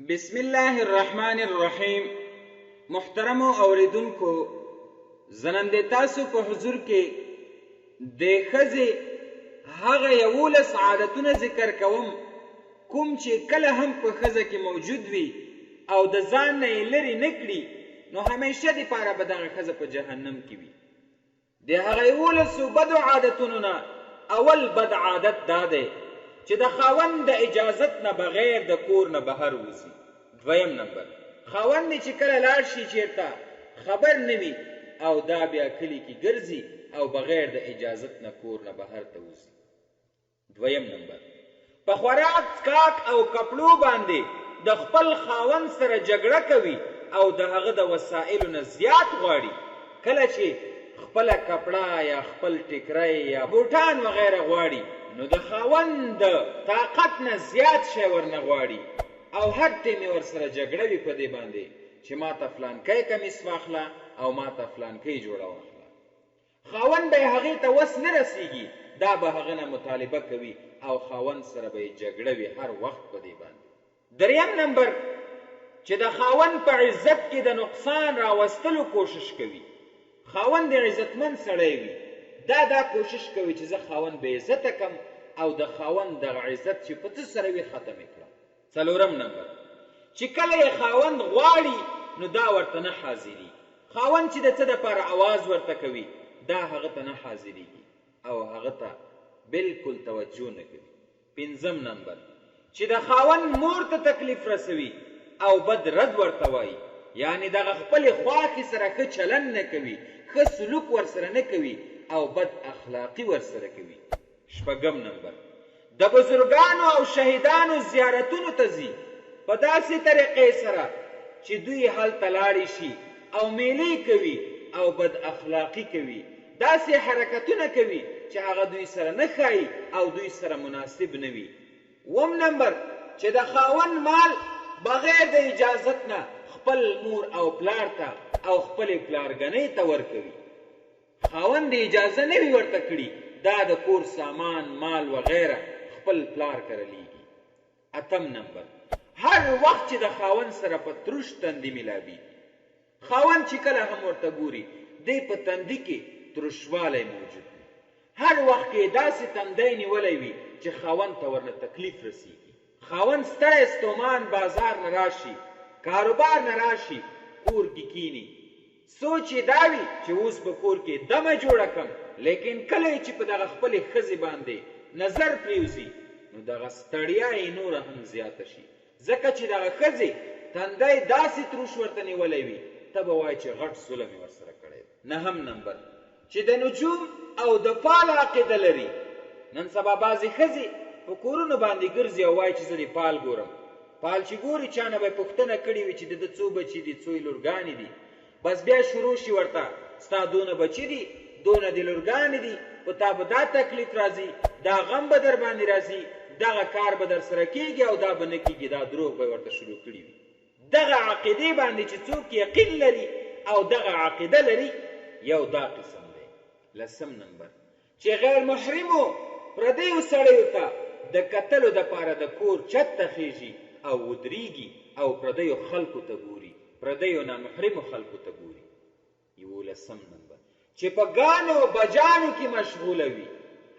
بسم الله الرحمن الرحیم. محترمو اوریدونکو، زه نن د تاسو په حضور کې د ښځې هغه 11 عادتونه ذکر کوم کوم چې کله هم په ښځه کې موجود وي او د ځان نه یې لرې نه کړي، نو همیشه دپاره به دغه ښځه په جهنم کې وي. د هغه 11 بدو عادتونو نه اول بد عادت دا دی چې د خاوند د اجازت نه بغیر د کور نه بهر وځي. دویم نمبر، خاوند دې چې کله لاړ شي چیرته خبر نه وي او دا بیا کلي کې ګرځي او بغیر د اجازت نه کور نه بهر ته وځي. دویم نمبر، په خوراک، څکاک او کپړو باندې د خپل خاوند سره جګړه کوي او د هغه د وسایلو نه زیات غواړي. کله چې خپله کپړه یا خپل ټیکری یا بوټان وغیره غواړي، نو د خاوند د طاقت نه زیات شی ورنه غواړي او هر ټیم یې ورسره جګړه وي په دې باندې چې ما ته فلانکی کمیس واخله او ما ته فلانکی جوړه واخله. خاوند به یې هغې ته وس نه رسیږي، دا به هغه نه مطالبه کوي او خاوند سره به یې جګړه وي هر وخت په دې باندې. دریم نمبر، چې د خاوند په عزت کې د نقصان راوستلو کوشش کوي. خاوند د عزتمند سړی وي، دا دا کوشش کوي چې زه خاوند بې عزته کم او د خاوند دغه عزت چې په څه سره وي ختم یې کړم. څلورم نمبر، چې کله یې خاوند غواړي نو دا ورته نه حاضرېږي. خاوند چې د څه دپاره اواز ورته کوي دا هغه ته نه حاضرېږي او هغه ته بالکل توجه نه کوي. پنځم نمبر، چې د خاوند مور ته تکلیف رسوي او بد رد ورته وایي، یعنې دغه خپلې خواښې سره ښه چلن نه کوي، ښه سلوک ورسره نه کوي او بد اخلاقي ورسره کوي. شپږم نمبر، د بزرګانو او شهیدانو زیارتونو ته ځي په داسې طریقې سره چې دوی هلته لاړې شي او میلې کوي او بد اخلاقي کوي، داسې حرکتونه کوي چې هغه دوی سره نه ښایي او دوی سره مناسب نه وي. اووم نمبر، چې د خاوند مال بغیر د اجازت نه خپل مور او پلار ته او خپلې پلارګنۍ ته ورکوي. خاوند اجازه نه وي ورته کړي، دا د کور سامان مال وغیره خپل پلار کره لیږي. اتم نمبر، هر وخت چې د خاوند سره په تروش تندي ملاویږي. خاوند چې کله هم ورته ګوري دی په تندي کې ترشوالی موجود وي، هر وخت کې داسې تندی نیولی وي چې خاوند ته ورنه تکلیف رسیږي. خاوند ستړی ستومان بازار نه راشي، کاروبار نه راشي، کور کې کینی، سوچ یې دا وي چې اوس به کور کې دمه جوړه کم، لیکن کله یې چې په دغه خپلې ښځې باندې نظر پریوځي نو دغه ستړیا یې نوره هم زیاته شي، ځکه چې دغه ښځې تندی داسې تروش ورته نیولی وي ته به وایې چې غټ ظلم یې ورسره کړی دی. نهم نمبر، چې د نجوم او د فال عقیده لري. نن سبا بعضې ښځې په کورونو باندې ګرځي او وایي چې زه د فال ګورم. فال چې ګوري چا نه به یې پوښتنه کړې وي چې د ده څو بچي دي، څو یې لورګانې دي، بس بیا شروع شي ورته ستا دونه بچي دي، دونه دې لورګانې دي، په تا به دا تکلیف راځي، دا غم به در باندې راځي، دغه کار به در سره کېږي او دا به نه کېږي، دا دروغ به یې ورته شروع کړي وي. دغه عقیدې باندې چې څوک یقین لري او دغه عقیده لري، یو دا قسم دی. لسم نمبر، چې غیر محرمو پردیو سړیو ته د کتلو دپاره د کور چت ته خیژي او ودریږي او پردیو خلکو ته ګوري، پردیو نامحرمو خلکو ته ګوري. یولسم نمبر، چې په ګانو بجانو کې مشغوله وي،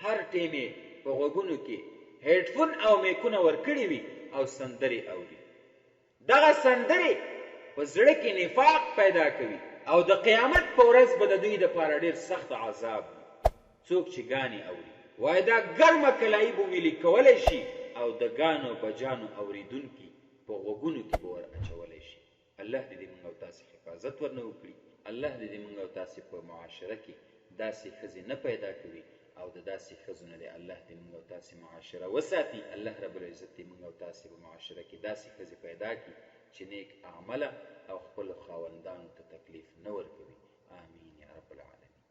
هر ټیم یې په غوږونو کې هیډفون او میکونه ورکړي وي او سندرې اوري. دغه سندرې په زړه کې نفاق پیدا کوي او د قیامت په ورځ به د دوی دپاره ډېر سخت عذاب وي. څوک چې ګانې اوري وایي دا ګرمه کلایي به ویلي کولی شي او د ګانو بجانو اورېدونکي په غوږونو کې به ور اچولی شي. الله دې موږ او تاسې حفاظت ورنه وکړي. الله دې موږ او تاسې په معاشره کې داسې ښځې نه پیدا کوي او د داسې ښځو نه دې الله دې موږ او تاسې معاشره وساتي. الله رب العزت دې موږ او تاسې په معاشره کې داسې ښځې پیدا کړي چې نیک اعمله او خپلو خاوندانو ته تکلیف نه ورکوي. آمین.